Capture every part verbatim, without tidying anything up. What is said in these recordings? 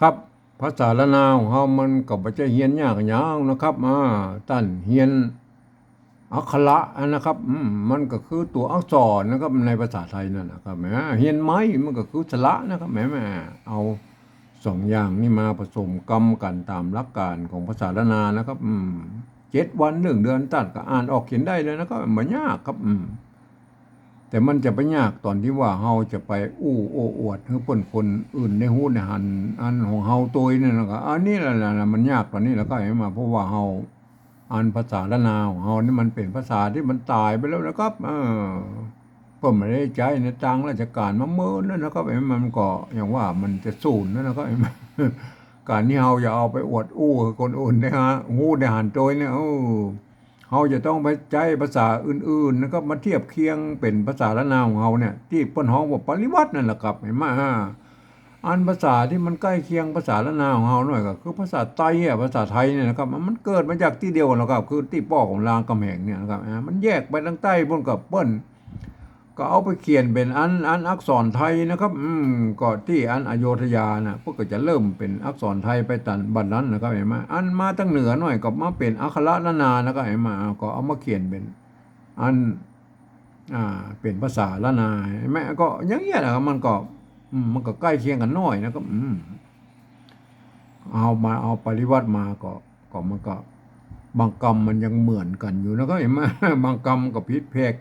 ครับ ภาษาล้านนาของเฮามันก็บ่ใจ้เฮียนยากหยังนะครับ อ่า ต้านเฮียนอักขระนะครับ อืม มันก็คือตั๋วอักษรนะครับ ในภาษาไทยนั่นนะครับ แหม เฮียนไม้มันก็คือสระนะครับ แหม แหม เอาสองอย่างนี้มาผสมกำกั๋นต๋ามหลักก๋านของภาษาล้านนานะครับ อืม เจ็ดวันหนึ่งเดือนต้านก็อ่านออกเขียนได้แล้วนะครับ บ่ยากครับ อืม แต่มันจะไปยากต๋อนตี้ว่าเฮาจะไปอู้โอ้อวดหื้อเปิ้นคนอื่นได้ฮู้ได้หัน อันของเฮาตวยนี่นะครับ อันนี้แหละ มันยากต๋อนนี้แหละครับ หันก่อ เพราะว่าเฮา อันภาษาล้านนาของเฮานี่มันเป๋นภาษาตี้มันต๋ายไปแล้วนะครับ เออ เปิ้นบ่ได้ใจ๊ในตางราชก๋านมาเมินแล้วนะครับ หันก่อ มันก็อย่างว่ามันจะสูญแล้วนะครับ หันก่อ ก๋านตี้เฮาจะเอาไปอวดอู้หื้อคนอื่นได้ฮะ ฮู้ได้หันตวยเนี่ย เออ เฮาจะต้องไปใจ๊ภาษาอื่นๆ นะครับ มาเทียบเคียงเป๋นภาษาล้านนาของเฮาเนี่ย ตี้เปิ้นฮ้องว่าปริวรรตนั่นแหละครับ หันก่อ อ่า อันภาษาตี้มันใก้เคียงภาษาล้านนาของเฮาหน่อยก็คือภาษาใต้อะ ภาษาไทยเนี่ยนะครับ มันเกิดมาจากตี้เดียวกั๋นแหละครับ คือตี้ป้อของรามกำแหงเนี่ยนะครับ อ่า มันแยกไปตางใต้ปู๊นกับเปิ้น ก็เอาไปเขียนเป๋นอัน อันอักษรไทยนะครับ อืม ก็ตี้อันอโยธยาน่ะ เปิ้นก็จะเริ่มเป๋นอักษรไทยไปต๋ามบัดนั้นนะครับ หันก่อ อันมาตางเหนือหน่อยก็มาเป๋นอักขระล้านนานะครับ หันก่อ ก็เอามาเขียนเป๋นอัน อ่า เป๋นภาษาล้านนา หันก่อ ก็อย่างเงี้ยนะครับ มันก็ อืม มันก็ใก้เคียงกั๋นหน่อยนะครับ อืม เอามา เอาปริวรรตมาก็ ก็มันก็ บางกำมันยังเหมือนกั๋นอยู่นะครับ หันก่อ บางกำก็ผิดแผก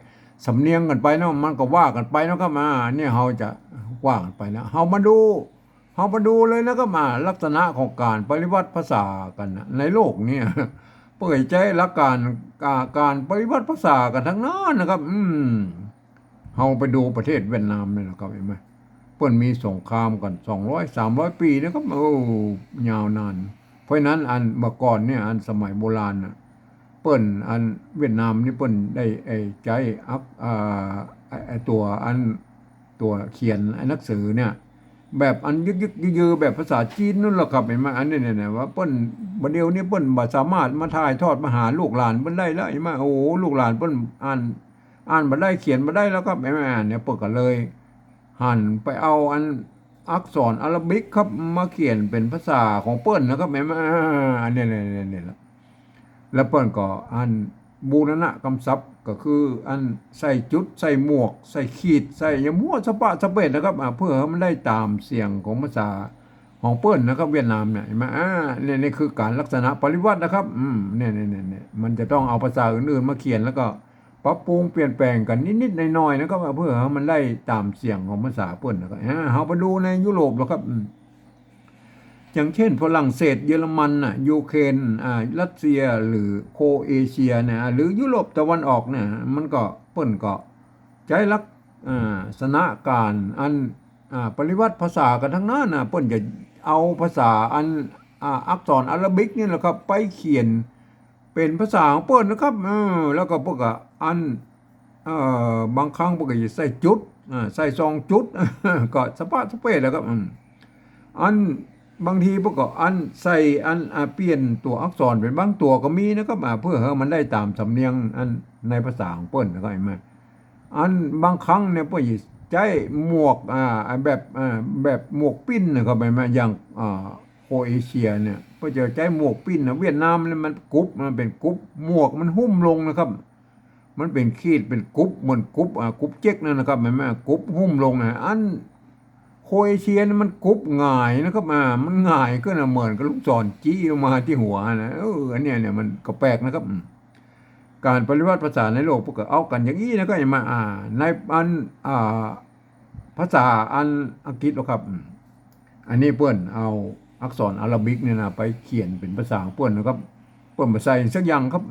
สำเนียงกั๋นไปเนาะ มันก็ว่ากั๋นไปเนาะครับ อ่า เนี่ยเฮาจะว่ากั๋นไปนะ เฮามาดู เฮามาดูเลยนะครับ อ่า ลักษณะของก๋านปริวรรตภาษากั๋นนะ ในโลกเนี่ย เปิ้นใจ๊หลักก๋าน อ่า ก๋านปริวรรตภาษากั๋นตังนั้นนะครับ อืม เฮาไปดูประเทศเวียดนามนี่นะครับ หันก่อ เปิ้นมีสงครามกั๋นสองร้อยสามร้อยปี๋นะครับ โอ้ ยาวนาน เพราะฉะนั้นอันเมื่อก่อนเนี่ย อันสมัยโบราณน่ะ เปิ้นอันเวียดนามนี่เปิ้นได้ ไอ้ ใจ๊อัก อ่า ไอ้ ไอ้ตั๋วอัน ตั๋วเขียนไอ้หนังสือเนี่ย แบบอันยึกๆ ยือๆ แบบภาษาจีนนู่นแหละครับ หันก่อ อันนี้เนี่ย เนี่ย ว่าเปิ้น บ่าเดี่ยวนี้เปิ้นบ่สามารถมาถ่ายทอดมาหาลูกหลานเปิ้นได้แล้ว หันก่อ โอ้โห ลูกหลานเปิ้นอ่าน อ่านบ่ได้เขียนบ่ได้แล้วครับ หันก่อ เนี่ยเปิ้นก็เลยหันไปเอาอันอักษรอาราบิกครับ มาเขียนเป๋นภาษาของเปิ้นนะครับ หันก่อ อ่า อันนี้ เนี่ย เนี่ย เนี่ยละ แล้วเปิ้นก็อันบูรณะกำศัพท์ ก็คืออันใส่จุด ใส่หมวก ใส่ขีด ใส่หยังมั่วสะปะสะเปดนะครับ อ่า เพื่อหื้อมันได้ต๋ามเสียงของภาษาของเปิ้นนะครับ เวียดนามเนี่ย หันก่อ อ่า เนี่ย เนี่ยคือก๋านลักษณะปริวรรตนะครับ อืม เนี่ย เนี่ย เนี่ย เนี่ย มันจะต้องเอาภาษาอื่นๆ มาเขียน แล้วก็ปรับปรุงเปลี่ยนแปลงกั๋นนิดๆ หน่อยๆ นะครับ เพื่อหื้อมันได้ต๋ามเสียงของภาษาเปิ้นนะครับ อ่า เฮาไปดูในยุโรปแล้วครับ อืม อย่างเช่นฝรั่งเศส เยอรมันน่ะ ยูเครน อ่า รัสเซีย หรือโครเอเชียเนี่ย หรือยุโรปตะวันออกเนี่ย มันก็ เปิ้นก็ใจ๊ลัก อ่า ษณะก๋านอัน อ่า ปริวรรตภาษากั๋นตังนั้นน่ะ เปิ้นจะเอาภาษาอัน อ่า อักษรอาราบิกนี่แหละครับ ไปเขียนเป๋นภาษาของเปิ้นนะครับ เออ แล้วก็เปิ้นก็อัน เอ่อ บางครั้งเปิ้นก็จะใส่จุด อ่า ใส่สองจุด ก็สะปะสะเปดแหละครับ อืม อันบางทีเปิ้นก็อันใส่อัน อ่า เปลี่ยนตั๋วอักษรเป๋นบางตั๋วก็มีนะครับ อ่า เพื่อหื้อมันได้ต๋ามสำเนียงอันในภาษาของเปิ้นนะครับ หันก่อ อันบางครั้งเนี่ยเปิ้นจะใจ๊หมวก อ่า แบบ อ่า แบบหมวกปิ้นนะครับ หันก่อ อย่าง อ่า โครเอเชียเนี่ย เปิ้นจะใจ๊หมวกปิ้นนะ เวียดนามเนี่ยมันกุ๊บ มันเป๋นกุ๊บ หมวกมันหุ้มลงนะครับ มันเป๋นขีด เป๋นกุ๊บ เหมือนกุ๊บ อ่า กุ๊บเจ๊กนั่นนะครับ หันก่อ กุ๊บหุ้มลงนะ อันโครเอเชียนี่มันกุ๊บหงายนะครับ อ่า มันหงายขึ้นนะ เหมือนกับลูกศรจี้ลงมาตี้หัวนะ เออ อันเนี้ย เนี่ยมันก็แปลกนะครับ อืม ก๋านปริวรรตภาษาในโลกเปิ้นก็เอากั๋นอย่างอี้นะครับ หันก่อ อ่า ในอัน อ่า ภาษาอันอังกฤษหรอกครับ อืม อันนี้เปิ้นเอาอักษรอาราบิกเนี่ยนะ ไปเขียนเป๋นภาษาของเปิ้นนะครับ เปิ้นบ่ใส่สักอย่างครับ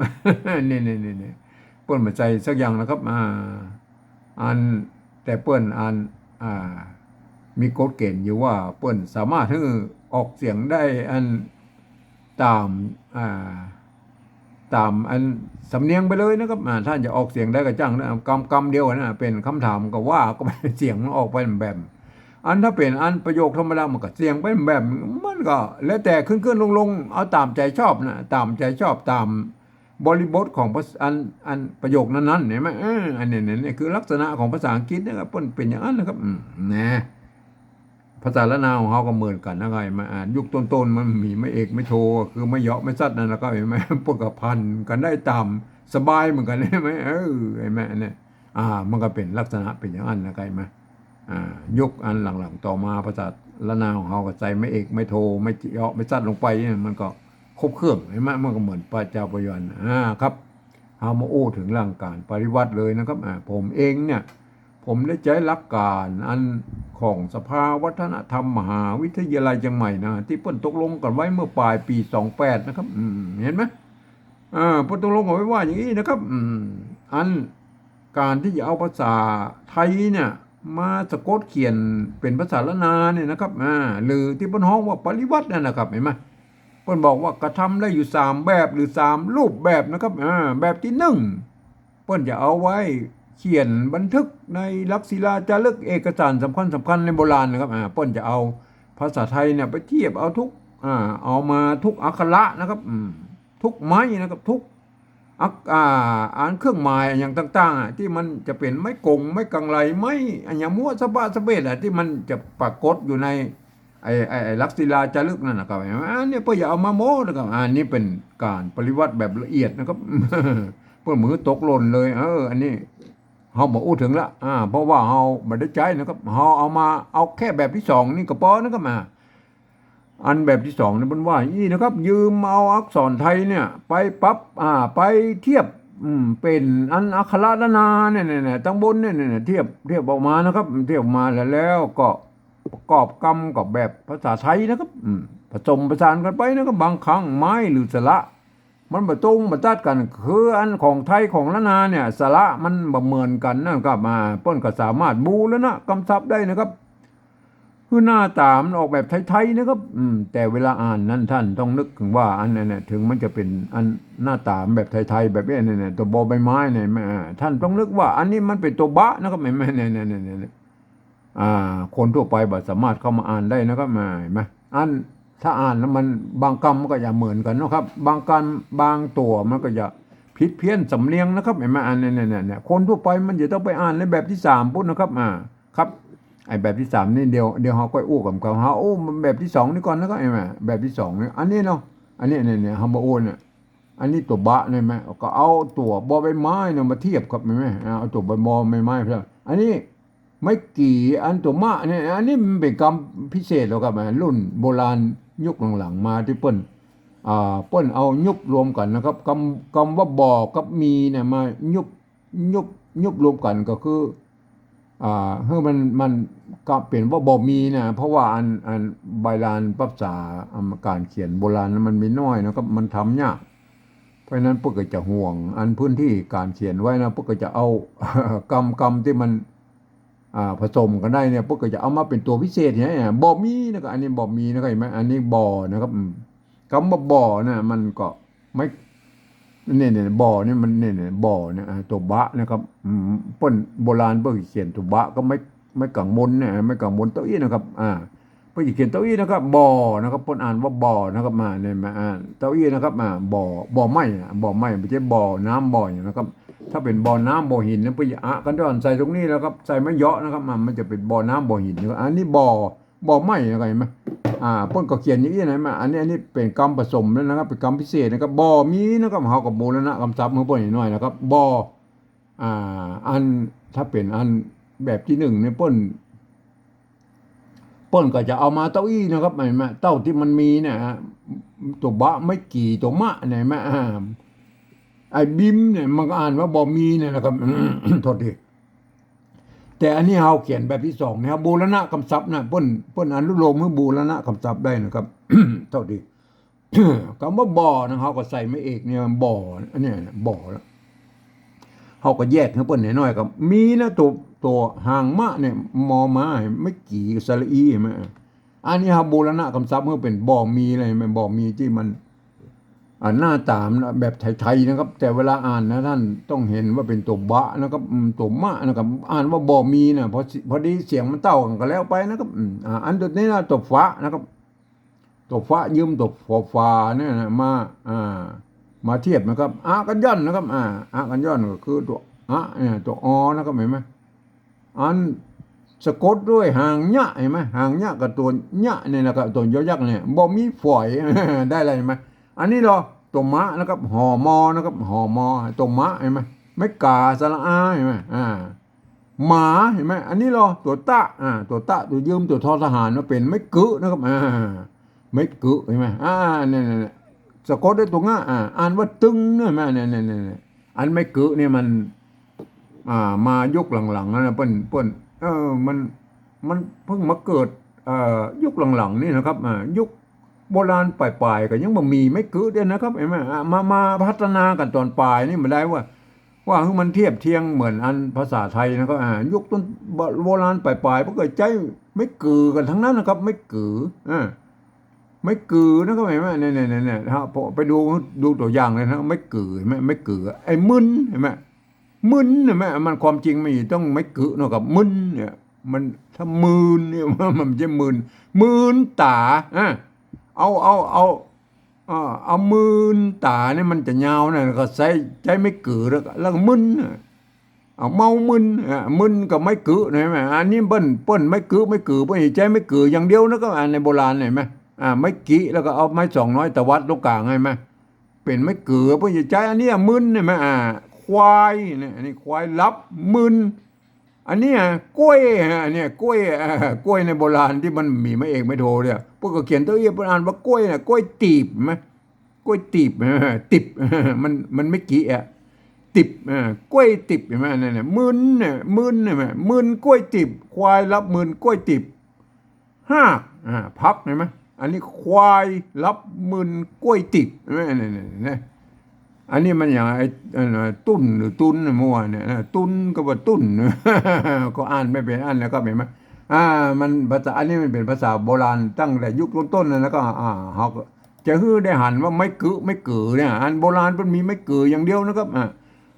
เนี่ย เนี่ย เนี่ย เนี่ย เปิ้นบ่ใส่สักอย่างนะครับ อ่า อัน แต่เปิ้นอัน อ่า มีกฎเกณฑ์อยู่ว่าเปิ้นสามารถหื้อออกเสียงได้อันต๋าม อ่า ต๋ามอันสำเนียงไปเลยนะครับ อ่า ต้านจะออกเสียงใดก็จ้างนะ กำ กำเดียวนะ เป๋นกำถามก็ว่าก็ไป เสียงมันออกไปแบบ อันถ้าเป๋นอันประโยคธรรมดามันก็เสียงไปแบบ มันก็แล้วแต่ขึ้นๆ ลงๆ เอาต๋ามใจ๋ชอบนะ ต๋ามใจ๋ชอบ ต๋ามบริบทของภาษ- อัน อันประโยคนั้นๆ หันก่อ เออ อันนี้ เนี่ย เนี่ยคือลักษณะของภาษาอังกฤษนะครับ เปิ้นเป๋นอย่างนั้นนะครับ อืม นะ ภาษาล้านนาของเฮาก็เหมือนกั๋นนะ เห็นไหม อ่า ยุคต้นๆ มันมีไม้เอกไม้โท คือไม้เหยาะไม้สัตว์นั่น แล้วก็ เห็นไหม พวกก็ผันกั๋นได้ต๋ามสบายเหมือนกั๋น เห็นไหม เออ เห็นไหม อันเนี้ย อ่า มันก็เป๋นลักษณะเป๋นอย่างนั้นนะ เห็นไหม อ่า ยุคอันหลังๆ ต่อมา ภาษาล้านนาของเฮาก็ใส่ไม้เอกไม้โท ไม้เหยาะไม้สัตว์ลงไปเนี่ย มันก็ครบเครื่อง เห็นไหม มันก็เหมือนปาจาปยอน อ่า ครับ เฮามาอู้เถิงเรื่องก๋านปริวัติเลยนะครับ อ่า ผมเองเนี่ย ผมได้ใจ๊หลักก๋านอันของสภาวัฒนธรรมมหาวิทยาลัยเจียงใหม่นะ ตี้เปิ้นตกลงกั๋นไว้เมื่อป๋ายปี๋สองแปดนะครับ อืม เห็นไหม อ่า เปิ้นตกลงกั๋นไว้ว่าอย่างอี้นะครับ อืม อันก๋านตี้จะเอาภาษาไทยเนี่ย มาสะกดเขียนเป๋นภาษาล้านนาเนี่ยนะครับ อ่า หรือตี้เปิ้นฮ้องว่าปริวัตินั่นนะครับ เห็นไหม เปิ้นบอกว่ากระทำได้อยู่สามแบบหรือสามรูปแบบนะครับ อ่า แบบตี้นึ่ง เปิ้นจะเอาไว้เขียนบันทึกในหลักศิลาจารึกเอกสารสำคัญสำคัญในโบราณนะครับ อ่า เปิ้นจะเอาภาษาไทยเนี่ยไปเทียบเอาทุก อ่า เอามาทุกอักขระนะครับ อืม ทุกไม้นะครับ ทุกอัก อ่า อันเครื่องหมายอย่างต่างๆ อ่ะ ตี้มันจะเป๋นไม้กง ไม้กังไร ไม้อะหยังมั่วสะบะสะเบดอ่ะ ตี้มันจะปรากฏอยู่ใน ไอ้ ไอ้ ไอ้หลักศิลาจารึกนั่นนะครับ อันนี้เปิ้นอย่าเอามาโม้นะครับ อันนี้เป๋นก๋านปริวัติแบบละเอียดนะครับ เปิ้นบ่หื้อตกหล่นเลย เออ อันนี้เฮาบ่อู้เถิงละ อ่า เพราะว่าเฮาบ่ได้ใจ๊นะครับ เฮาเอามา เอาแค่แบบตี้สองนี่ก็ปอนะครับ อ่า อันแบบตี้สองนี่เปิ้นว่าอี้นะครับ ยืมเอาอักษรไทยเนี่ยไปปรับ อ่า ไปเทียบ อืม เป๋นอันอักขระล้านนาเนี่ย เนี่ย เนี่ย ตังบนเนี่ย เนี่ย เนี่ย เทียบ เทียบออกมานะครับ เทียบออกมาแล้ว แล้วก็ ประกอบกำกับแบบภาษาไทยนะครับ อืม ผสมผสานกั๋นไปนะครับ บางครั้งไม้หรือสระ มันบ่ตรงบ่ตัดกั๋น คืออันของไทยของล้านนาเนี่ย สระมันบ่เหมือนกั๋นนะครับ อ่า เปิ้นก็สามารถบูรณะกำศัพท์ได้นะครับ คือหน้าต๋ามันออกแบบไทยๆ นะครับ อืม แต่เวลาอ่านนั้นท่านต้องนึกเถิงว่าอันนั้นน่ะ เถิงมันจะเป๋นอันหน้าต๋าแบบไทยๆ แบบนี้เนี่ย เนี่ย ตั๋วบอใบไม้เนี่ย อ่า ท่านต้องนึกว่าอันนี้มันเป๋นตั๋วบะนะครับ เห็นไหม เนี่ย เนี่ย เนี่ย เนี่ย อ่า คนทั่วไปบ่สามารถเข้ามาอ่านได้นะครับ อ่า เห็นไหม อันถ้าอ่านแล้วมันบางกำมันก็จะเหมือนกั๋นเนาะครับ บางกำ บางตั๋วมันก็จะผิดเพี้ยนสำเนียงนะครับ เห็นไหม อันเนี้ย เนี่ย เนี่ย เนี่ย คนทั่วไปมันจะต้องไปอ่านในแบบตี้สามปู๊นนะครับ อ่า ครับ ไอ้แบบตี้สามนี่เดี๋ยว เดี๋ยวเฮาค่อยอู้กั๋นครับ เฮาอู้แบบตี้สองนี่ก่อนนะครับ เห็นไหม แบบตี้สองนี่ อันนี้เนาะ อันนี้ เนี่ย เนี่ย เฮามาอู้เนี่ย อันนี้ตั๋วบะ เห็นไหม ก็เอาตั๋วบอใบไม้เนี่ยมาเทียบครับ เห็นไหม อ่า เอาตั๋วบอใบไม้ อันนี้ ไม้กี่ อันตั๋วมะเนี่ย อันนี้มันเป๋นกำพิเศษแล้วครับ รุ่นโบราณยุคหลังๆ มาตี้เปิ้น อ่า เปิ้นเอายุบรวมกั๋นนะครับ กำ กำว่าบ่อกับมีเนี่ยมายุบ ยุบ ยุบรวมกั๋นก็คือ อ่า หื้อมัน มันก็เป๋นว่าบ่มีนะ เพราะว่าอัน อันใบลานปรับภาษา อ่า ก๋านเขียนโบราณมันมีน้อยนะครับ มันทำยาก เพราะฉะนั้นเปิ้นก็จะห่วงอันพื้นตี้ก๋านเขียนไว้นะ เปิ้นก็จะเอา กำ กำตี้มัน อ่า ผสมกั๋นได้เนี่ย เปิ้นก็จะเอามาเป๋นตั๋วพิเศษเนี่ย บ่มีนะครับ อันนี้บ่มีนะครับ เห็นไหม อันนี้บ่อนะครับ อืม กำว่าบ่อนะ มันก็ไม้ เนี่ย เนี่ย บ่อเนี่ย มัน เนี่ย เนี่ย บ่อเนี่ย อ่า ตั๋วบะนะครับ อืม เปิ้น โบราณเปิ้นเขียนตั๋วบะก็ไม้ ไม้กังบนเนี่ย ไม้กังบนเต้าอี้นะครับ อ่า เปิ้นจะเขียนเต้าอี้นะครับ บ่อนะครับ เปิ้นอ่านว่าบ่อนะครับ มาเนี่ย มาอ่านเต้าอี้นะครับ อ่า บ่อ บ่อไม้อะ บ่อไม้ บ่ใจ้บ่อน้ำบ่อหยังนะครับ ถ้าเป๋นบ่อน้ำบ่อหินเนี่ย เปิ้นจะอะกั๋นด้านใส่ตรงนี้นะครับ ใส่ไม้เหยาะนะครับ อ่า มันจะเป๋นบ่อน้ำบ่อหินนะครับ อันนี้บ่อ บ่อไม้นะครับ เห็นไหม อ่า เปิ้นก็เขียนอย่างอี้นะ มา อันนี้ อันนี้เป๋นกำผสมแล้วนะครับ เป๋นกำพิเศษนะครับ บ่มีนะครับ เฮาก็บูรณะกำศัพท์หื้อเปิ้นหน่อยนะครับ บ่อ อ่า อัน ถ้าเป๋นอันแบบตี้นึ่งเนี่ย เปิ้น เปิ้นก็จะเอามาเต้าอี้นะครับ เห็นไหม เต้าตี้มันมีเนี่ยฮะ ตั๋วบะ ไม้กี่ ตั๋วมะเนี่ย เห็นไหม อ่า ไอ้บิ่มเนี่ย มันก็อ่านว่าบ่มีเนี่ยนะครับ โทษที แต่อันนี้เฮาเขียนแบบตี้สองเนี่ย บูรณะกำศัพท์นะ เปิ้น เปิ้นอนุโลมหื้อบูรณะกำศัพท์ได้นะครับ โทษที กำว่าบ่อนะ เฮาก็ใส่ไม้เอกเนี่ย บ่อ อันเนี้ยนะ บ่อแล้ว เฮาก็แยกหื้อเปิ้นหน่อยๆ ก็มีนะ ตั๋ว ตั๋วหางมะเนี่ย มอม้า ไม้กี่ สระอี เห็นไหม อันนี้เฮาบูรณะกำศัพท์หื้อเป๋นบ่มีเลย เห็นไหม บ่มีตี้มัน อ่า หน้าต๋ามันแบบไทยๆ นะครับ แต่เวลาอ่านนะ ท่านต้องเห็นว่าเป๋นตั๋วบะนะครับ อืม ตั๋วมะนะครับ อ่านว่าบ่มีนะ พอสิ พอดีเสียงมันเต้ากั๋นก็แล้วไปนะครับ อืม อ่า อันตั๋วนี้นะ ตั๋วฟะนะครับ ตั๋วฟะ ยืมตั๋วฟอฟาเนี่ยนะ มา อ่า มาเทียบนะครับ อะกัญญอนนะครับ อ่า อะกัญญอนก็คือตั๋วอะเนี่ย ตั๋วออนะครับ เห็นไหม อัน สะกดด้วยหางยะ หันก่อ หางยะกับตั๋วยะนี่นะครับ ตั๋วยอยักษ์เนี่ย บ่มีฝอย ได้แล้วหันก่อ อันนี้ลอ ตั๋วมะนะครับ หอมอนะครับ หอมอ ตั๋วมะหันก่อ ไม้ก๋า สระอา หันก่อ อ่า หมา หันก่อ อันนี้ลอ ตั๋วตะ อ่า ตั๋วตะ ตั๋วยืม ตั๋วทอทหารมาเป๋นไม้กึนะครับ อ่า ไม้กึหันก่อ อ่า เนี่ย เนี่ย เนี่ย สะกดด้วยตั๋วงะ อ่า อ่านว่าตึงเนี่ย หันก่อ เนี่ย เนี่ย เนี่ย เนี่ย อันไม้กึเนี่ยมัน อ่า มายุคหลังๆ แล้วนะ เปิ้น เปิ้น เออ มัน มันเพิ่งมาเกิด เอ่อ ยุคหลังๆ นี่นะครับ อ่า ยุคโบราณป๋ายๆ ก็ยังบ่มีไม้กึเด้อนะครับ หันก่อ อ่า มา มาพัฒนากั๋นต๋อนป๋ายนี่มาได้ว่า ว่าหื้อมันเทียบเทียงเหมือนอันภาษาไทยนะครับ อ่า ยุคต้น โบราณป๋ายๆ เปิ้นก็ใจ๊ไม้กึกั๋นตังนั้นนะครับ ไม้กึ อ่า ไม้กึนะครับ หันก่อ เนี่ย เนี่ย เนี่ย เนี่ย ฮะ พอไปดู ดูตั๋วอย่างเลยนะ ไม้กึ หันก่อ ไม้กึ ไอ้มึน หันก่อ มึน หันก่อ มันความจริงมันต้องไม้กึเนาะครับ มึนเนี่ย มัน ถ้ามืนเนี่ย มันบ่ใจ้มืน มืนต๋า อ่ะ เอา เอา เอา อ่า เอามืนต๋าเนี่ยมันจะยาวนะ ก็ใจ๊ ใจ๊ไม้กึแล้วก็ แล้วก็มึนน่ะ เอาเมามึน อ่า มึนกับไม้กึหันก่อ อันนี้เปิ้น เปิ้นไม้กึ ไม้กึ เปิ้นใจ๊ไม้กึอย่างเดียวนะครับ อ่า ในโบราณหันก่อ อ่า ไม้กิ แล้วก็เอาไม้สองน้อยตวัดตรงก๋างหันก่อ เป๋นไม้กึ เปิ้นจะใจ๊ อันนี้มึนหันก่อ อ่า ควายเนี่ย อันนี้ควายลับมึน อันนี้กล้วยฮะ อันนี้กล้วย อ่า กล้วยในโบราณตี้มันบ่มีไม้เอกไม้โทเนี่ย เปิ้นก็เขียนตั๋วอี้ เปิ้นอ่านว่ากล้วยน่ะ กล้วยตี๋บหันก่อ กล้วยตี๋บ ตี๋บ มัน มันไม้กิอะ ตี๋บ อ่า กล้วยตี๋บ หันก่อ นั่นน่ะ มึนเนี่ย มึนเนี่ย มึนกล้วยตี๋บ ควายลับมึนกล้วยตี๋บ ฮาก อ่า ผัก หันก่อ อันนี้ควายลับมึนกล้วยตี๋บ หันก่อ นั่นน่ะ อันนี้มันอย่างไอ้ อันน่ะ ตุ้นหรือตุ๊นน่ะ มั่วเนี่ยนะ ตุ๊นก็ว่าตุ้น ก็อ่านไม่เป๋นอันนะครับ หันก่อ อ่า มันภาษา อันนี้มันเป๋นภาษาโบราณตั้งแต่ยุคต้นๆ นะ แล้วก็ อ่า เฮาก็จะหื้อได้หันว่าไม้กึ ไม้กึเนี่ย อันโบราณเปิ้นมีไม้กึอย่างเดียวนะครับ อ่า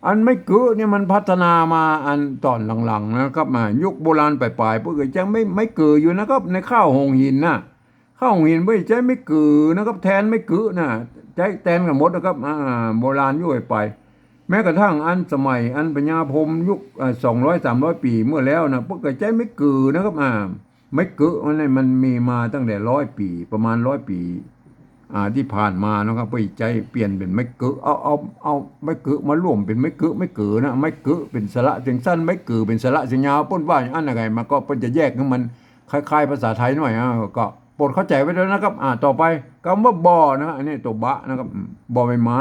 อันไม้กึเนี่ยมันพัฒนามาอันต๋อนหลังๆ นะครับ อ่า ยุคโบราณป๋ายๆ เปิ้นก็ใจ๊ไม้ ไม้กึอยู่นะครับ ในข้าวหงส์หินน่ะ ข้าวหงส์หินเปิ้นใจ๊ไม้กึนะครับ แตนไม้กึน่ะ ใจ๊แตนกั๋นหมดนะครับ อ่า โบราณยุคป๋ายๆ แม้กระทั่งอันสมัยอันพญาพรหมยุค อ่า สองร้อยสามร้อยปี๋เมื่อแล้วน่ะ เปิ้นก็ใจ๊ไม้กึนะครับ อ่า ไม้กึมันเนี่ยมันมีมาตั้งแต่ร้อยปี๋ ประมาณร้อยปี๋ อ่า ตี้ผ่านมานะครับ เปิ้นใจ๊เปลี่ยนเป๋นไม้กึ เอา เอา เอาไม้กึมาร่วมเป๋นไม้กึ ไม้กึนะ ไม้กึเป๋นสระเสียงสั้น ไม้กึเป๋นสระเสียงยาว เปิ้นว่าอย่างนั้นนะไง มันก็เปิ้นจะแยกหื้อมันคล้ายๆ ภาษาไทยหน่อย อ่า ก็โปรดเข้าใจ๋ไว้ด้วยนะครับ อ่า ต่อไปกำว่าบ่อนะ อันนี้ตั๋วบะนะครับ อืม บ่อใบไม้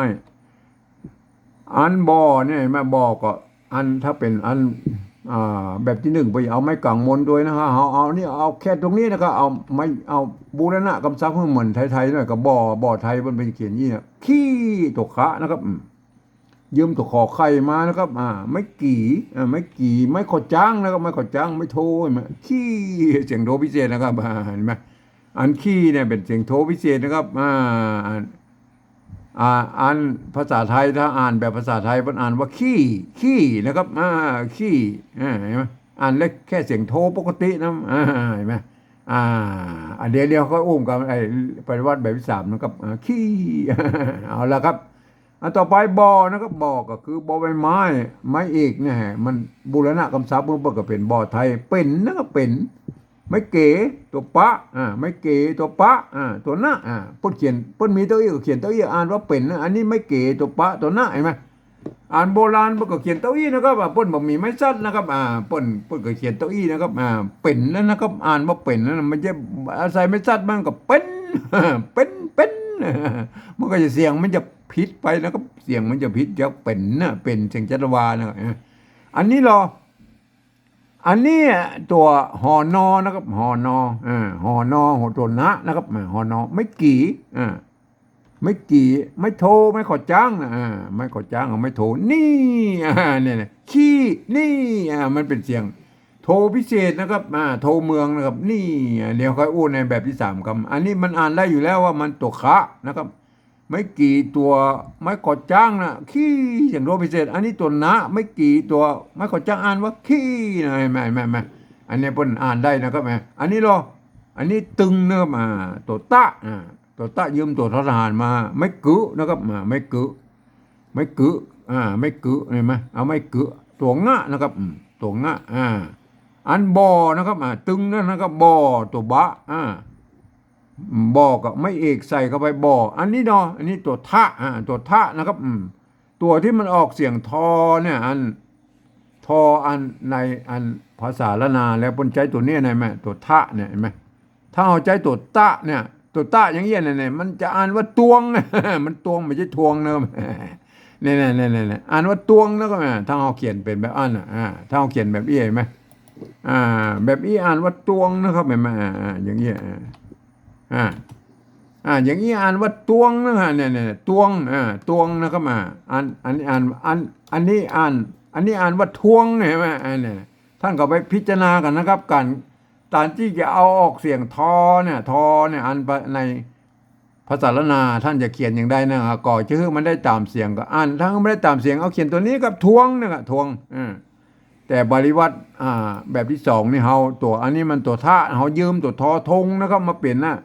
อันบ่อเนี่ย หันก่อ บ่อก็ อันถ้าเป๋นอัน อ่า แบบตี้นึ่งไปเอาไม้ก๋างมนด้วยนะฮะ เอา เอานี่ เอาแค่ตรงนี้นะครับ เอาไม้ เอาบูรณะกำศัพท์หื้อเหมือนไทยๆ หน่อย ก็บ่อ บ่อไทยเปิ้นไปเขียนอี้นะ ขี้ ตั๋วขะนะครับ อืม ยืมตั๋วขอไข่มานะครับ อ่า ไม้กี่ อ่า ไม้กี่ ไม้ขอจ๊างนะครับ ไม้ขอจ๊าง ไม้โท หันก่อ ขี้ เสียงโทพิเศษนะครับ อ่า หันก่อ อันขี้เนี่ยเป๋นเสียงโทพิเศษนะครับ อ่า อัน อ่า อันภาษาไทย ถ้าอ่านแบบภาษาไทย เปิ้นอ่านว่าขี้ ขี้นะครับ อ่า ขี้ อ่า หันก่อ อ่านได้แค่เสียงโทปกตินะ อ่า หันก่อ อ่า อันเดี๋ยว เดี๋ยวค่อยอู้กั๋น ไอ้ปฏิวัติแบบตี้สามนะครับ อ่า ขี้ เอาละครับ อันต่อไปบ่อนะครับ บ่อก็คือบ่อใบไม้ ไม้เอกเนี่ย มันบูรณะกำศัพท์เปิ้นก็เป๋นบ่อไทย เป๋นนะครับ เป๋น ไม้เก๋ ตั๋วปะ อ่า ไม้เก๋ ตั๋วปะ อ่า ตั๋วนะ อ่า เปิ้นเขียน เปิ้นมีเต้าอี้ก็เขียนเต้าอี้ อ่านว่าเป๋นนะ อันนี้ไม้เก๋ ตั๋วปะ ตั๋วนะ หันก่อ อ่านโบราณเปิ้นก็เขียนเต้าอี้นะครับ อ่า เปิ้นบ่มีไม้สัตว์นะครับ อ่า เปิ้น เปิ้นก็เขียนเต้าอี้นะครับ อ่า เป๋นนั่นนะครับ อ่านว่าเป๋นนั่นน่ะ มันจะอาศัยไม้สัตว์มันก็เป๋น เป๋น เป๋น มันก็จะเสียงมันจะผิดไปนะครับ เสียงมันจะผิดจากเป๋นนะ เป๋นเสียงจัตวานะครับ อ่า อันนี้ลอ อันนี้ตั๋วหอนอนะครับ หอนอ อ่า หอนอ ตั๋วนะนะครับ อ่า หอนอ ไม้กี่ อ่า ไม้กี่ ไม้โท ไม้ขอจ๊างนะ อ่า ไม้ขอจ๊างกับไม้โท นี่ อ่า เนี่ยนะ ขี้ นี่ อ่า มันเป๋นเสียงโทพิเศษนะครับ อ่า โทเมืองนะครับ นี่ อ่า เดี๋ยวค่อยอู้ในแบบตี้สามกำ อันนี้มันอ่านได้อยู่แล้วว่ามันตั๋วขะนะครับ ไม้กี่ตั๋ว ไม้ขอจ๊างนะ ขี้ เสียงโทพิเศษ อันนี้ตั๋วนะ ไม้กี่ตั๋ว ไม้ขอจ๊าง อ่านว่าขี้นะ หันก่อ หันก่อ หันก่อ อันนี้เปิ้นอ่านได้นะครับ หันก่อ อันนี้ลอ อันนี้ตึงนะครับ อ่า ตั๋วตะ อ่า ตั๋วตะยืมตั๋วทอทหารมา ไม้กึนะครับ อ่า ไม้กึ ไม้กึ อ่า ไม้กึ หันก่อ เอาไม้กึ ตั๋วงะนะครับ อืม ตั๋วงะ อ่า อันบ่อนะครับ อ่า ตึงนั่นนะครับ บ่อ ตั๋วบะ อ่า บ่อก็ไม้เอกใส่เข้าไป บ่อ อันนี้เนาะ อันนี้ตั๋วทะ อ่า ตั๋วทะนะครับ อืม ตั๋วตี้มันออกเสียงทอเนี่ย อัน ทอ อันใน อันภาษาล้านนาแล้วเปิ้นใจ๊ตั๋วเนี้ย เห็นไหม ตั๋วทะเนี่ย เห็นไหม ถ้าเฮาใจ๊ตั๋วตะเนี่ย ตั๋วตะอย่างเอี้ยเนี่ย มันจะอ่านว่าตวง มันตวง บ่ใจ้ทวงนะครับ เนี่ย เนี่ย เนี่ย เนี่ย อ่านว่าตวงนะครับ อ่า ถ้าเฮาเขียนเป๋นแบบอั้นน่ะ อ่า ถ้าเฮาเขียนแบบอี้ เห็นไหม อ่า แบบอี้อ่านว่าตวงนะครับ เห็นไหม อ่า อ่า อย่างเอี้ย อ่า อ่า อ่า อย่างอี้อ่านว่าตวงนะฮะ เนี่ย เนี่ย ตวง อ่า ตวงนะครับ อ่า อัน อันนี้อ่าน อัน อันนี้อ่าน อันนี้อ่านว่าทวง เห็นไหม อ่า เนี่ย ต้านก็ไปพิจารณากั๋นนะครับ ก๋าน ก๋านตี้จะเอาออกเสียงทอเนี่ย ทอเนี่ย อันในภาษาล้านนา ต้านจะเขียนอย่างใดนะ ก็จะหื้อมันได้ต๋ามเสียงก็อ่าน ถ้าหื้อมันได้ต๋ามเสียง เอาเขียนตั๋วนี้ครับ ทวงเนี่ยครับ ทวง อ่า แต่ปริวรรต อ่า แบบตี้สองนี่ เฮาตั๋ว อันนี้มันตั๋วทะ เฮายืมตั๋วทอทงนะครับ มาเป๋นนะ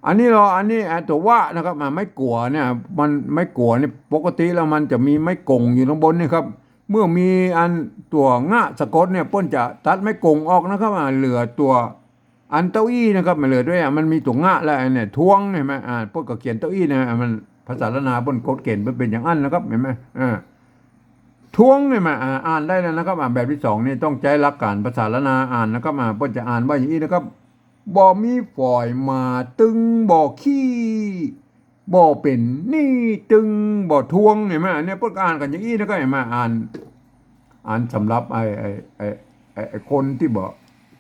อันนี้เนาะ อันนี้ อ่า ตั๋ววะนะครับ อ่า ไม้กั๋วเนี่ย มัน ไม้กั๋วนี่ ปกติแล้วมันจะมีไม้ก๋งอยู่ข้างบนนี่ครับ เมื่อมีอันตั๋วงะสะกดเนี่ย เปิ้นจะตัดไม้ก๋งออกนะครับ อ่า เหลือตั๋วอันเต้าอี้นะครับ มันเหลือด้วย อ่า มันมีตั๋วงะแล้ว อันเนี่ย ทวง เห็นไหม อ่า เปิ้นก็เขียนเต้าอี้นะ อ่า มันภาษาล้านนาเปิ้นกฎเก๋ณฑ์มันเป๋นอย่างอั้นนะครับ เห็นไหม อ่า ทวง เห็นไหม อ่า อ่านได้แล้วนะครับ อ่า แบบตี้สองนี่ต้องใจ๊หลักก๋านภาษาล้านนาอ่านนะครับ อ่า เปิ้นจะอ่านว่าอย่างอี้นะครับ บ่มีฝอยมาตึงบ่ขี้ บ่เป๋นหนี้ตึงบ่ทวง เห็นไหม อันเนี้ยเปิ้นก็อ่านกั๋นอย่างอี้นะครับ เห็นไหม อ่าน อ่านสำหรับไอ้ ไอ้ ไอ้ ไอ้ ไอ้คนตี้บ่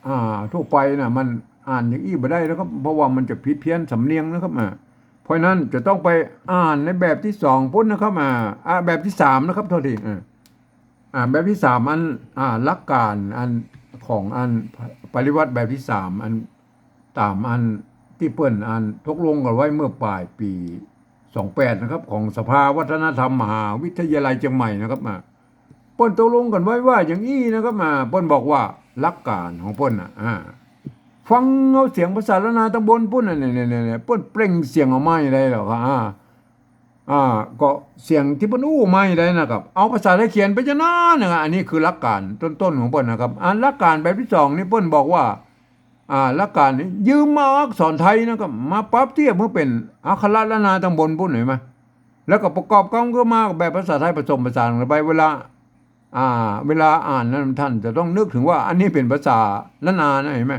อ่า ทั่วไปน่ะ มันอ่านอย่างอี้บ่ได้นะครับ เพราะว่ามันจะผิดเพี้ยนสำเนียงนะครับ อ่า เพราะฉะนั้นจะต้องไปอ่านในแบบตี้สองปู๊นนะครับ อ่า อ่า แบบตี้สามนะครับ โทษที อ่า อ่า แบบตี้สามอัน อ่า หลักก๋านอันของอันปริวรรตแบบตี้สามอัน ต๋ามอันตี้เปิ้นอันตกลงกั๋นไว้เมื่อป๋ายปี๋สองแปดนะครับ ของสภาวัฒนธรรมมหาวิทยาลัยเจียงใหม่นะครับ อ่า เปิ้นตกลงกั๋นไว้ว่าอย่างอี้นะครับ อ่า เปิ้นบอกว่าหลักก๋านของเปิ้นน่ะ อ่า ฟังเอาเสียงภาษาล้านนาตังบนปู๊นน่ะ เนี่ย เนี่ย เนี่ย เนี่ย เปิ้นเปล่งเสียงออกมาอย่างใดเหรอครับ อ่า อ่า ก็เสียงตี้เปิ้นอู้มาอย่างใดนะครับ เอาภาษาไทยเขียนไปจะนั้นนะครับ อันนี้คือหลักก๋านต้นๆของเปิ้นนะครับ อันหลักก๋านแบบตี้สองนี่เปิ้นบอกว่า อ่า หลักก๋านนี่ยืมมาเอาอักษรไทยนะครับ มาปรับเตียบหื้อเป๋นอักขระล้านนาตังบนปู๊น หันก่อ แล้วก็ประกอบกำขึ้นมาแบบภาษาไทยผสมผสานกั๋นไป เวลา อ่า เวลาอ่านนั้นต้านจะต้องนึกเถิงว่าอันนี้เป๋นภาษาล้านนานะ หัน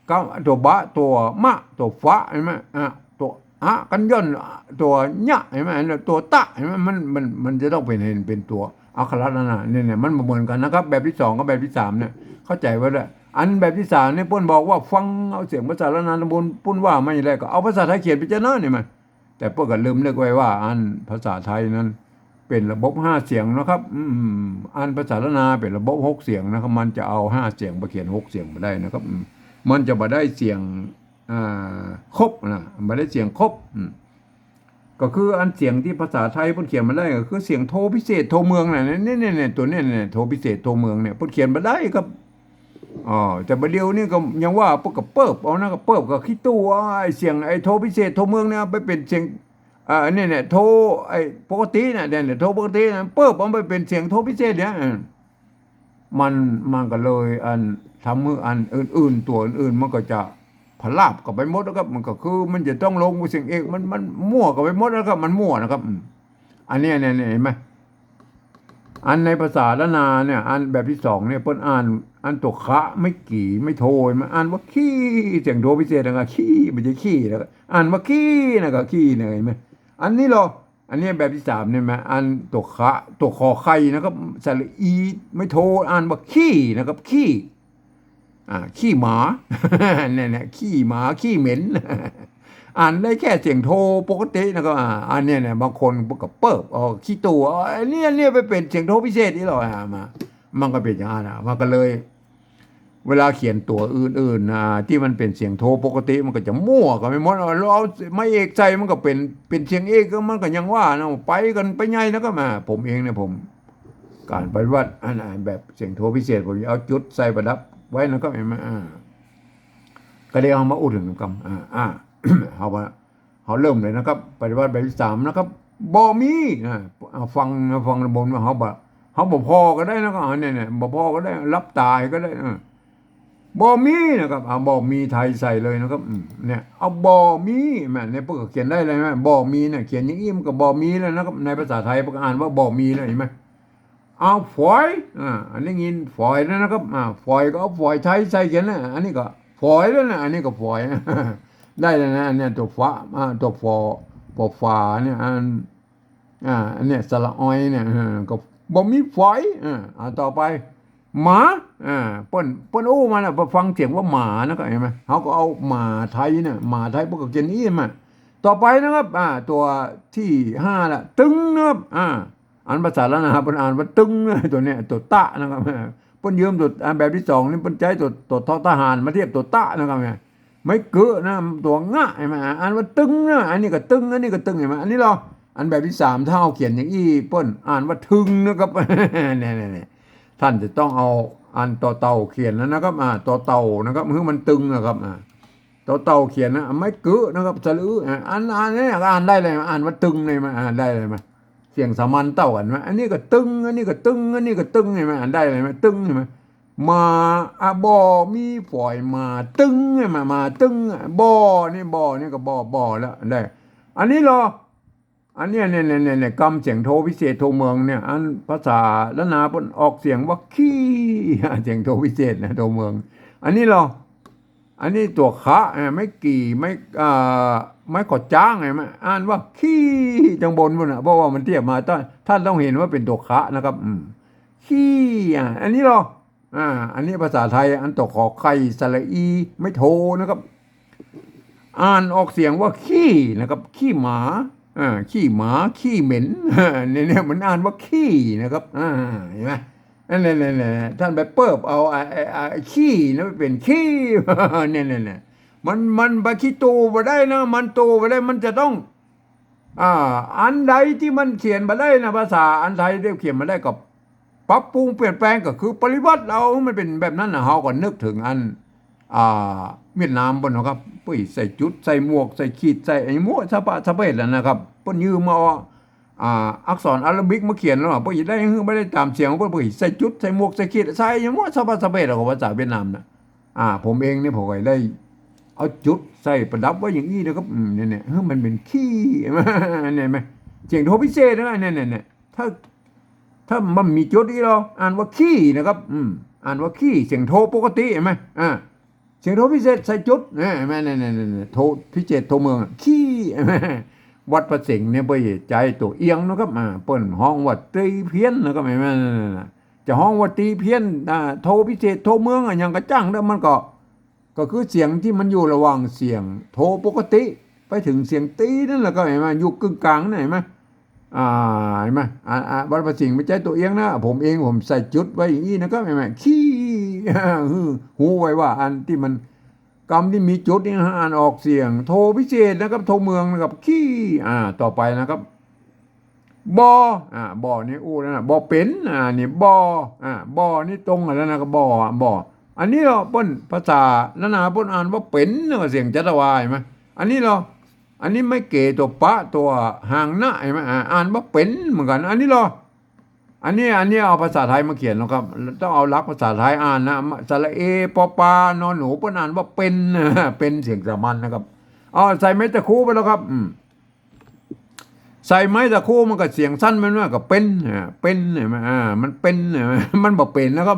ก่อ ตั๋วบะ ตั๋วมะ ตั๋วฟะ หันก่อ อ่า ตั๋วอะกัญญอน ตั๋วยะ หันก่อ ตั๋วตะ หันก่อ มัน มัน มันจะต้องเป๋น หันเป๋นตั๋วอักขระล้านนา เนี่ย เนี่ย มันบ่เหมือนกั๋นนะครับ แบบตี้สองกับแบบตี้สามเนี่ย เข้าใจ๋ไว้ด้วย อันแบบตี้สามเนี่ยเปิ้นบอกว่าฟังเอาเสียงภาษาล้านนาตังบนปู๊นว่ามาอย่างใดก็เอาภาษาไทยเขียนไปจะนั้น หันก่อ แต่เปิ้นก็ลืมนึกไว้ว่าอันภาษาไทยนั้นเป๋นระบบห้าเสียงนะครับ อืม อันภาษาล้านนาเป๋นระบบหกเสียงนะครับ มันจะเอาห้าเสียงไปเขียนหกเสียงบ่ได้นะครับ อืม มันจะบ่ได้เสียง อ่า ครบนะ บ่ได้เสียงครบ อืม ก็คืออันเสียงตี้ภาษาไทยเปิ้นเขียนมาได้ก็คือเสียงโทพิเศษโทเมืองน่ะ เนี่ย เนี่ย เนี่ย ตั๋วเนี่ย เนี่ย โทพิเศษโทเมืองเนี่ย เปิ้นเขียนมาได้ครับ อ๋อ แต่บ่าเดี่ยวนี้ก็ยังว่าเปิ้นก็เปิบเอานะ ก็เปิบก็ขี้ตู้๋เอาไอ้เสียงไอ้โทพิเศษโทเมืองเนี่ยไปเป๋นเสียง อ่า เนี่ย เนี่ย โท ไอ้ปกติน่ะ เนี่ย เนี่ย โทปกติน่ะ เปิบเอาไปเป๋นเสียงโทพิเศษเนี่ย เออ มัน มันก็เลยอันทำหื้ออันอื่นๆ ตั๋วอื่นๆ มันก็จะผลาบกั๋นไปหมดนะครับ มันก็คือมันจะต้องลงเสียงเอก มัน มันมั่วกั๋นไปหมดนะครับ มันมั่วนะครับ อืม อันเนี้ย เนี่ย เนี่ย หันก่อ อันในภาษาล้านนาเนี่ย อันแบบตี้สองเนี่ย เปิ้นอ่านอันตั๋วคะไม้กี่ ไม้โท มันอ่านว่าขี้ เสียงโทพิเศษนะ ขี้ บ่ใจ้ขี้นะ อ่านว่าขี้นะ ก็ขี้นะ หันก่อ อันนี้เหรอ อันนี้แบบตี้สามเนี่ย หันก่อ อันตั๋วคะ ตั๋วขอไข่นะครับ สระอี ไม้โท อ่านว่าขี้นะครับ ขี้ อ่า ขี้หมา เนี่ย เนี่ย ขี้หมา ขี้เหม็น อ่านได้แค่เสียงโทปกตินะครับ อ่า อันเนี้ย เนี่ย บางคนก็เปิบ อ๋อ ขี้ตู้๋ อ๋อ อันเนี้ย อันเนี้ยไปเป๋นเสียงโทพิเศษอีกเหรอ อ่า มา มันก็เป๋นอย่างนั้นนะ มันก็เลย เวลาเขียนตั๋วอื่นๆ อ่า ตี้มันเป๋นเสียงโทปกติ มันก็จะมั่วกั๋นไปหมด เอา เอาไม้เอกใส่ มันก็เป๋น เป๋นเสียงเอก ก็มันก็ยังว่านะ ไปกั๋นไปใหญ่นะครับ อ่า ผมเองเนี่ย ผม ก๋านปฏิบัติ อัน อันแบบเสียงโทพิเศษ ผมจะเอาจุดใส่ประดับไว้นะครับ หันก่อ อ่า ก็เดี๋ยวเฮามาอู้เถิงกำ อ่า อ่า เฮาว่า เฮาเริ่มเลยนะครับ ปฏิบัติแบบตี้สามนะครับ บ่มี อ่า เอาฟังนะ ฟังบนว่าเฮาบ่ เฮาบ่ผ่อก็ได้นะครับ อันเนี้ย เนี่ย บ่ผ่อก็ได้ หลับต๋าก็ได้ อ่า บ่มีนะครับ เอาบ่มีไทยใส่เลยนะครับ อืม เนี่ย เอาบ่มี แม่น เนี่ย เปิ้นก็เขียนได้เลยนะ บ่มีเนี่ย เขียนอย่างอี้มันก็บ่มีแล้วนะครับ ในภาษาไทยเปิ้นก็อ่านว่าบ่มีแล้ว หันก่อ เอาฝอย อ่า อันนี้ยินฝอยแล้วนะครับ อ่า ฝอยก็เอาฝอยไทยใส่เขียนนะ อันนี้ก็ฝอยแล้วนะ อันนี้ก็ฝอย ได้แล้วนะ อันเนี้ย ตั๋วฝา อ่า ตั๋วฝอ ปอฝาเนี่ย อัน อ่า อันเนี้ย สระออยเนี่ย เออ ก็บ่มีฝอย อ่า อ่า ต่อไป หมา อ่า เปิ้น เปิ้นอู้มาแล้ว พอฟังเสียงว่าหมานะ ก็หันก่อ เฮาก็เอาหมาไทยเนี่ย หมาไทยเปิ้นก็เขียนอี้มา ต่อไปนะครับ อ่า ตั๋วตี้ห้าละ ตึงนะครับ อ่า อันภาษาล้านนาเปิ้นอ่านว่าตึงนะ ตั๋วเนี้ย ตั๋วตะนะครับ เปิ้นยืมตั๋ว อันแบบตี้สองนี่เปิ้นใจ๊ตั๋ว ตั๋วทอทหารมาเทียบตั๋วตะนะครับเนี่ย ไม้เกอะนะ ตั๋วงะ หันก่อ อ่านว่าตึงนะ อันนี้ก็ตึง อันนี้ก็ตึง หันก่อ อันนี้ลอ อันแบบตี้สาม ถ้าเฮาเขียนอย่างอี้เปิ้นอ่านว่าทึงนะครับ เนี่ยๆๆ ท่านจะต้องเอาอันตอเต่าเขียนแล้วนะครับ อ่า ตอเต่านะครับ หื้อมันตึงนะครับ อ่า ตอเต่าเขียนนะ ไม้เกอะนะครับ สระอึ อ่า อัน อันนี้อ่านได้เลย อ่านว่าตึงเลยมา อ่านได้เลยมา เสียงสามัญเต้ากั๋นมา อันนี้ก็ตึง อันนี้ก็ตึง อันนี้ก็ตึง หันก่อ อ่านได้เลยมา ตึง หันก่อ หมา อ่ะ บ่มีฝอย หมาตึง หันก่อ หมาตึง อ่ะ บ่นี่ บ่นี่ก็บ่ บ่แล้ว ได้ อันนี้ลอ อันเนี้ย เนี่ยๆๆๆ กำเสียงโทพิเศษโทเมืองเนี่ย อันภาษาล้านนาเปิ้นออกเสียงว่าขี้ เสียงโทพิเศษนะ โทเมือง อันนี้ลอ อันนี้ตั๋วขะ เอ่อ ไม้กี่ ไม้ อ่า ไม้ขอจ้าง หันก่อ อ่านว่าขี้ จังบนปู้นน่ะ เพราะว่ามันเทียบมา ท่าน ท่านต้องหันว่าเป๋นตั๋วขะนะครับ อืม ขี้ อ่ะ อันนี้ลอ อ่า อันนี้ภาษาไทย อันตั๋วขอไข่ สระอี ไม้โทนะครับ อ่านออกเสียงว่าขี้นะครับ ขี้หมา อ่า ขี้หมา ขี้เหม็น เนี่ยๆ มันอ่านว่าขี้นะครับ อ่า หันก่อ อันนี้ เนี่ยๆๆ ท่านไปเปิ๊บเอา อ่า อ่า อ่า ขี้นะ ไปเป๋นขี้ เนี่ยๆๆ มัน มันไปขี้ตู่บ่ได้นะ มันตู่บ่ได้ มันจะต้อง อ่า อันใดตี้มันเขียนบ่ได้นะ ภาษาอันไทยตี้เขียนบ่ได้ก็ปรับปรุงเปลี่ยนแปลง ก็คือปฏิวัติเอาหื้อมันเป๋นแบบนั้นน่ะ เฮาก็นึกเถิงอัน อ่า เวียดนามปู้นนะครับ เปิ้นใส่จุด ใส่หมวก ใส่ขีด ใส่อะหยังมั่วสะปะสะเปดแล้วนะครับ เปิ้นยืมเอา อ่า อักษรอาราบิกมาเขียนแล้วอะ เปิ้นจะได้หื้อบ่ได้ต๋ามเสียง เปิ้น เปิ้นใส่จุด ใส่หมวก ใส่ขีด ใส่อะหยังมั่วสะปะสะเปดแล้ว ก็ภาษาเวียดนามน่ะ อ่า ผมเองเนี่ย ผมก็ได้เอาจุดใส่ประดับไว้อย่างอี้นะครับ อืม เนี่ยๆ หื้อมันเป๋นขี้ เนี่ยไหม เสียงโทพิเศษนะ เนี่ยๆๆ ถ้า ถ้ามันมีจุดอี้ลอ อ่านว่าขี้นะครับ อืม อ่านว่าขี้ เสียงโทปกติ หันก่อ อ่า เสียงโทพิเศษใส่จุด เนี่ย หันก่อ เนี่ยๆๆๆ โทพิเศษโทเมืองอะ ขี้ หันก่อ วัดพระสิงห์เนี่ยเปิ้นใจ๊ตั๋วเอียงนะครับ อ่า เปิ้นฮ้องว่าตีเพี้ยนนะครับ หันก่อ นั่นน่ะ จะฮ้องว่าตีเพี้ยน อ่า โทพิเศษโทเมืองอะ หยังก็จ้างเต๊อะ มันก็ ก็คือเสียงตี้มันอยู่ระหว่างเสียงโทปกติ ไปเถิงเสียงตีนั่นแหละครับ หันก่อ อยู่กึ่งก๋างนั่น หันก่อ อ่า หันก่อ อ่า อ่า วัดพระสิงห์ไม่ใจ้ตั๋วเอียงนะ ผมเองผมใส่จุดไว้อย่างอี้นะครับ หันก่อ ขี้ ฮู้ไว้ว่าอันตี้มัน กำตี้มีจุดนี่อ่านออกเสียงโทพิเศษนะครับ โทเมืองนะครับ ขี้ อ่า ต่อไปนะครับ บ่ อ่า บ่นี่อู้แล้วนะ บ่เป๋น อ่า นี่บ่ อ่า บ่นี่ตรงกันแล้วนะ ก็บ่ อ่ะ บ่ อันนี้ลอ เปิ้น ภาษาล้านนาเปิ้นอ่านว่าเป๋นนะ เสียงจัตวา หันก่อ อันนี้ลอ อันนี้ไม้เก๋ตั๋วปะ ตั๋วหางนะ หันก่อ อ่า อ่านว่าเป๋นเหมือนกั๋น อันนี้ลอ อันนี้ อันนี้เอาภาษาไทยมาเขียนแล้วครับ ต้องเอาหลักภาษาไทยอ่านนะ สระเอ ปอปา นอหนู เปิ้นอ่านว่าเป๋น เป๋นเสียงสามัญนะครับ เอาใส่ไม้ตะคูไปแล้วครับ อืม ใส่ไม้ตะคูมันก็เสียงสั้นมันว่าก็เป๋น อ่า เป๋น หันก่อ อ่า มันเป๋น หันก่อ มันบ่เป๋นนะครับ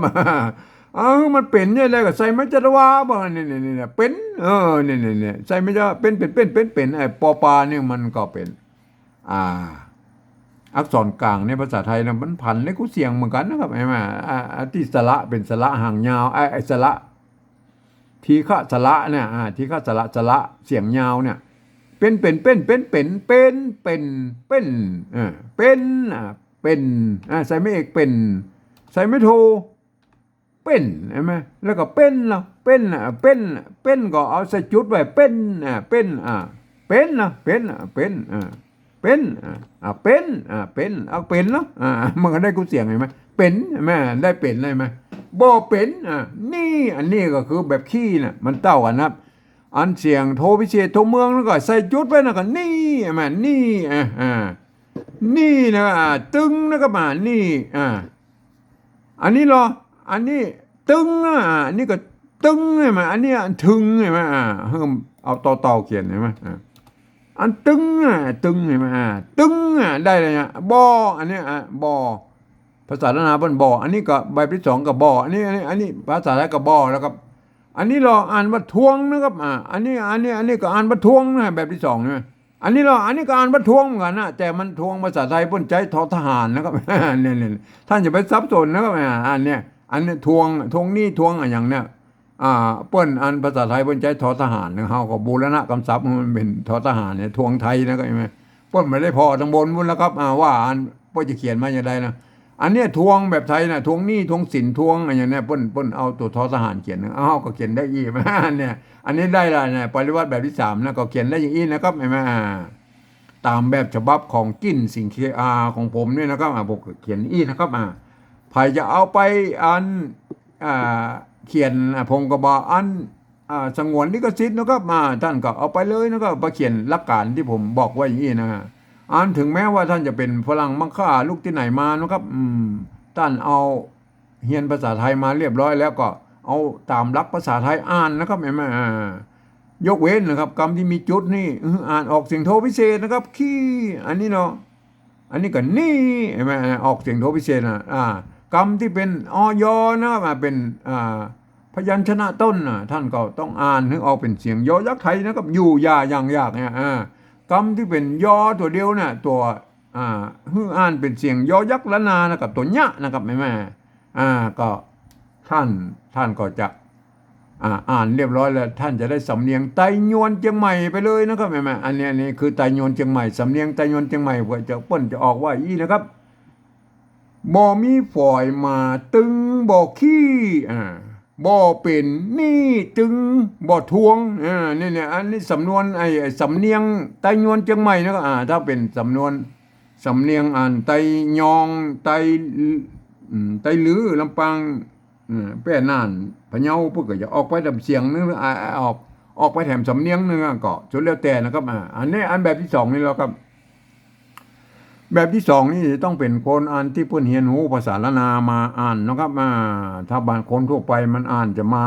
เอ้า มันเป๋นเนี่ยเลยก็ใส่ไม้จัตวาบ่ เนี่ยๆๆ เป๋น เออ เนี่ยๆๆ ใส่ไม้จัตวา เป๋น เป๋น เป๋น เป๋น เป๋น ไอ้ปอปาเนี่ยมันก็เป๋น อ่า อักษรก๋างในภาษาไทยนะ มันผันในกู้เสียงเหมือนกั๋นนะครับ หันก่อ อ่า อ่า ตี้สระเป๋นสระหางยาว ไอ้ ไอ้สระ ทีฆะสระเนี่ย อ่า ทีฆะสระ สระเสียงยาวเนี่ย เป๋น เป๋น เป๋น เป๋น เป๋น เป๋น เป๋น เป๋น อ่า เป๋น อ่า ใส่ไม้เอกเป๋น ใส่ไม้โท เป๋น หันก่อ แล้วก็เป๋นเนาะ เป๋น อ่า เป๋น เป๋นก็เอาใส่จุดไว้ เป๋น อ่า เป๋น อ่า เป๋นเนาะ เป๋น อ่า เป๋น อ่า เป๋น อ่า อ่า เป๋น อ่า เป๋น เอาเป๋นเนาะ อ่า มันก็ได้กู้เสียงหันก่อ เป๋น หันก่อ ได้เป๋น หันก่อ บ่เป๋น อ่า นี่ อันนี้ก็คือแบบขี้น่ะ มันเต้ากั๋นนะครับ อันเสียงโทพิเศษโทเมืองนั่นก็ใส่จุดไว้นั่นก็นี่ หันก่อ นี่ อ่า อ่า นี่นะ อ่า ตึงนะครับ อ่า นี่ อ่า อันนี้ลอ อันนี้ตึงนะ อ่า อันนี้ก็ ตึง ใช่ไหม อันนี้อันถึง ใช่ไหม อ่า เพิ่มเอาต่อเต่าเขียน ใช่ไหม อ่า อันตึง อ่ะ ตึง ใช่ไหม อ่า ตึง อ่ะ ได้เลย อ่ะ บ่อ อันนี้ อ่ะ บ่อ ภาษาล้านนาเปิ้นบ่อ อันนี้ก็แบบที่สองก็บ่อ อันนี้ อันนี้ อันนี้ภาษาไทยก็บ่อแล้วครับ อันนี้ลออ่านว่าทวงนะครับ อ่า อันนี้ อันนี้ อันนี้ก็อ่านว่าทวงนะ แบบที่สอง ใช่ไหม อันนี้ลอ อันนี้ก็อ่านว่าทวงเหมือนกันนะ แต่มันทวงภาษาไทยเปิ้นใจ๊ทอทหารนะครับ เนี่ย เนี่ย ท่านอย่าไปสับสนนะครับ อ่า อันเนี้ย อันเนี้ยทวง ทวงหนี้ ทวงอะหยังเนี่ย อ่า เปิ้นอ่านภาษาไทยเปิ้นใจ๊ทอทหารนะ เฮาก็บูรณะกำศัพท์ให้มันเป๋นทอทหารเนี่ย ทวงไทยนะ เข้าใจ๋ไหม เปิ้นบ่ได้ผ่อตังบนปู้นแล้วครับ อ่า ว่าอันเปิ้นจะเขียนมาจะใดนะ อันเนี้ยทวงแบบไทยนะ ทวงหนี้ ทวงสิน ทวงอะหยังเนี่ย เปิ้น เปิ้นเอาตั๋วทอทหารเขียนนะ เฮาก็เขียนได้อี้ เนี่ย อันนี้ได้ละเนี่ย ปริวรรตแบบที่สามนะ ก็เขียนได้อย่างอี้นะครับ เห็นไหม อ่า ต๋ามแบบฉบับของกิ๋นสิงเค อ่า ของผมเนี่ยนะครับ อ่า ผมก็เขียนอี้นะครับ อ่า ใผจะเอาไปอัน อ่า เขียน อ่า ผมก็บ่อัน อ่า สงวนลิขสิทธิ์นะครับ อ่า ท่านก็เอาไปเลยนะครับ ไปเขียนหลักการตี้ผมบอกไว้อย่างอี้นะ อันถึงแม้ว่าท่านจะเป๋นฝรั่งมังค่าลุกตี้ไหนมานะครับ อืม ท่านเอาเฮียนภาษาไทยมาเรียบร้อยแล้วก็เอาต๋ามหลักภาษาไทยอ่านนะครับ เห็นไหม อ่า ยกเว้นนะครับ กำตี้มีจุดนี่ อือ อ่านออกเสียงโทพิเศษนะครับ ขี้ อันนี้เนาะ อันนี้ก็นี่ เห็นไหม ออกเสียงโทพิเศษนะ อ่า กำตี้เป๋น อ ยอ นะครับ อ่า เป๋น อ่า พยัญชนะต้นนะ ท่านก็ต้องอ่านหื้อออกเป๋นเสียงยอยักษ์ไทยนะครับ อยู่ อย่า อย่าง อยาก เนี่ย อ่า กำตี้เป๋นยอตั๋วเดียวเนี่ย ตั๋ว อ่า หื้ออ่านเป๋นเสียงยอยักษ์ล้านนานะครับ ตั๋วยะนะครับ เห็นไหม อ่า ก็ท่าน ท่านก็จะ อ่า อ่านเรียบร้อยแล้ว ท่านจะได้สำเนียงไตยวนเจียงใหม่ไปเลยนะครับ เห็นไหม อันนี้ อันนี้คือไตยวนเจียงใหม่ สำเนียงไตยวนเจียงใหม่ เปิ้นจะ เปิ้นจะออกว่าอี้นะครับ บ่มีฝอยมาตึงบ่ขี้ อ่า บ่เป๋นหนี้ตึงบ่ทวง อ่า นี่ เนี่ย อันนี้สำนวนไอ้ ไอ้สำเนียงไตยวนเจียงใหม่นะครับ อ่า ถ้าเป๋นสำนวน สำเนียงอันไตยอง ไต อืม ไตลือ ลำปาง อืม แป้ น่าน พะเยา เปิ้นก็จะออกไปแถมเสียงนึ่ง อ่า ออก ออกไปแถมสำเนียงนึ่งอะ ก็สุดแล้วแต่นะครับ อ่า อันนี้อันแบบตี้สองนี่แล้วครับ แบบตี้สองนี่จะต้องเป๋นคนอันตี้เปิ้นเฮียนฮู้ภาษาล้านนามาอ่านนะครับ อ่า ถ้าบางคนทั่วไปมันอ่านจะมา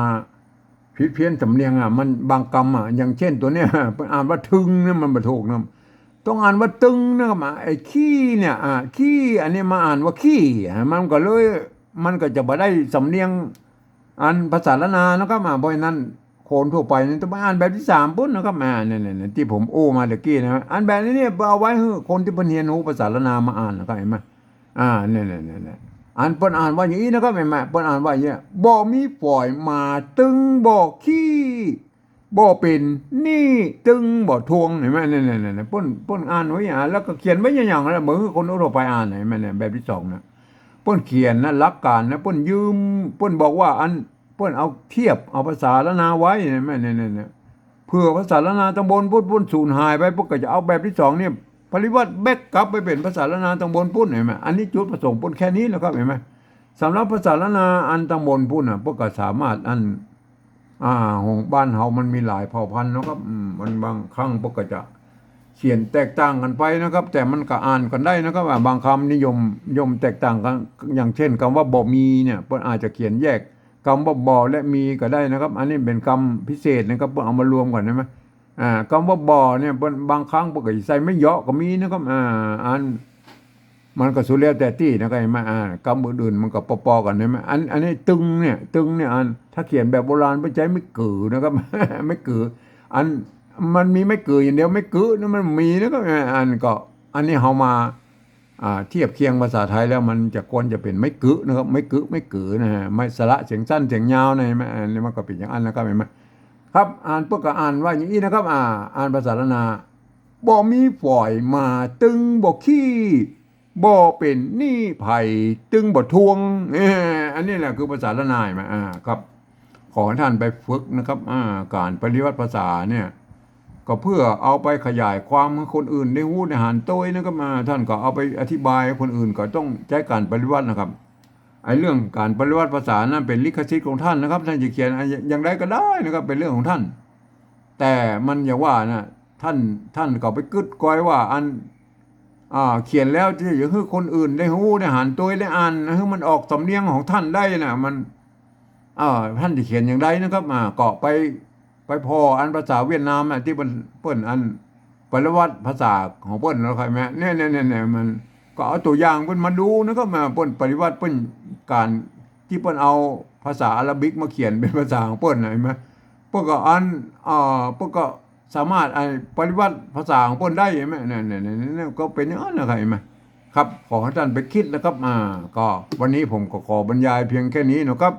ผิดเพี้ยนสำเนียงอะ มันบางกำอะ อย่างเช่นตั๋วเนี้ย เปิ้นอ่านว่าทึงเนี่ยมันบ่ถูกนะ ต้องอ่านว่าตึงนะครับ อ่า ไอ้ขี้เนี่ย อ่า ขี้ อันนี้มาอ่านว่าขี้ อ่า มันก็เลย มันก็จะบ่ได้สำเนียงอันภาษาล้านนานะครับ อ่า เพราะฉะนั้นคนทั่วไปนี่ต้องมาอ่านแบบตี้สามปู้นนะครับ อ่า เนี่ย เนี่ย เนี่ย ตี้ผมอู้มาตะกี้นะ อันแบบนี้เนี่ยเอาไว้หื้อคนตี้เปิ้นเฮียนฮู้ภาษาล้านนามาอ่านนะครับ หันก่อ อ่า เนี่ย เนี่ย เนี่ย เนี่ย อันเปิ้นอ่านว่าอย่างอี้นะครับ หันก่อ เปิ้นอ่านว่าอย่างอี้ บ่มีฝอยมาตึงบ่ขี้ บ่เป๋นหนี้ตึงบ่ทวง หันก่อ เนี่ย เนี่ย เนี่ย เนี่ย เปิ้น เปิ้นอ่านไว้อย่าง แล้วก็เขียนไว้อย่างนั้นแหละ เหมือนคนทั่วไปอ่าน หันก่อ เนี่ย แบบตี้สองนะ เปิ้นเขียนนะ หลักการนะ เปิ้นยืม เปิ้นบอกว่าอัน เปิ้นเอาเทียบ เอาภาษาล้านนาไว้ หันก่อ เนี่ย เนี่ย เนี่ย เผื่อภาษาล้านนาตังบนปู้น เปิ้นสูญหายไป เปิ้นก็จะเอาแบบตี้สองเนี่ย ปริวรรตแบกกลับไปเป๋นภาษาล้านนาตังบนปู้น หันก่อ อันนี้จุดประสงค์เปิ้นแค่นี้แหละครับ หันก่อ สำหรับภาษาล้านนาอันตังบนปู้นน่ะ เปิ้นก็สามารถอัน อ่า ของบ้านเฮามันมีหลายเผ่าพันธุ์นะครับ อืม มันบางครั้งเปิ้นก็จะเขียนแตกต่างกั๋นไปนะครับ แต่มันก็อ่านกั๋นได้นะครับ อ่า บางกำนิยม นิยมแตกต่างกั๋น อย่างเช่นกำว่าบ่มีเนี่ย เปิ้นอาจจะเขียนแยกกำว่าบ่อและมีก็ได้นะครับ อันนี้เป๋นกำพิเศษนะครับ เปิ้นเอามารวมกั๋น หันก่อ อ่า กำว่าบ่อเนี่ย เปิ้น บางครั้งเปิ้นก็ใส่ไม้เหยาะก็มีนะครับ อ่า อัน มันก็สุดแล้วแต่ตี้นะครับ หันก่อ อ่า กำอื่นๆมันก็ปอๆกั๋น หันก่อ อัน อันนี้ตึงเนี่ย ตึงเนี่ย อัน ถ้าเขียนแบบโบราณเปิ้นใจ๊ไม้กือนะครับ ไม้กือ อัน มันมีไม้กืออย่างเดียว ไม้กึ๊ะนี่มันมีนะครับ อ่า อันก็ อันนี้เฮามา อ่า เทียบเคียงภาษาไทยแล้วมันจะควรจะเป๋นไม้กึ๊ะนะครับ ไม้กึ๊ะ ไม้กือนะฮะ ไม้สระเสียงสั้นเสียงยาวนะ หันก่อ อันนี้มันก็เป๋นอย่างอั้นนะครับ หันก่อ ครับ อ่านเปิ้นก็อ่านว่าอย่างอี้นะครับ อ่า อ่านภาษาล้านนา บ่มีฝอยมาตึงบ่ขี้ บ่เป๋นหนี้ใผตึงบ่ทวง เอ้อ อันนี้แหละคือภาษาล้านนา หันก่อ อ่า ครับ ขอให้ท่านไปฝึกนะครับ อ่า ก๋านปริวรรตภาษาเนี่ย ก็เพื่อเอาไปขยายความหื้อคนอื่นได้ฮู้ได้หันโตยนะครับ อ่า ท่านก็เอาไปอธิบาย คนอื่นก็ต้องใจ๊ก๋านปริวรรตนะครับ ไอ้เรื่องก๋านปริวรรตภาษานั้นเป๋นลิขสิทธิ์ของท่านนะครับ ท่านจะเขียนอย่างใดก็ได้นะครับ เป๋นเรื่องของท่าน แต่มันอย่าว่านะ ท่าน ท่านก็ไปกึ๊ดกอยว่าอัน อ่า เขียนแล้วจะหื้อคนอื่นได้ฮู้ได้หันโตยได้อ่าน หื้อมันออกสำเนียงของท่านได้นะ มัน เอ่อ ต้านจะเขียนอย่างใดนะครับ อ่า ก็ไป ไปผ่ออันภาษาเวียดนามอะ ตี้เปิ้น เปิ้นอันปริวัติภาษาของเปิ้นแล้วครับแม่ เนี่ย เนี่ย เนี่ย เนี่ย มันก็เอาตั๋วอย่างเปิ้นมาดูนะครับ มาเปิ้นปริวัติ เปิ้นก๋านตี้เปิ้นเอาภาษาอาหรับบิกมาเขียนเป๋นภาษาของเปิ้นน่ะ หันก่อ เปิ้นก็อัน เอ่อ เปิ้นก็สามารถไอ้ปริวัติภาษาของเปิ้นได้ หันก่อ เนี่ย เนี่ย เนี่ย เนี่ย ก็เป๋นอย่างนั้นนะครับ หันก่อ ครับ ขอหื้อต้านไปกึ๊ดนะครับ อ่า ก็วันนี้ผมก็ขอบรรยายเพียงแค่นี้นะครับ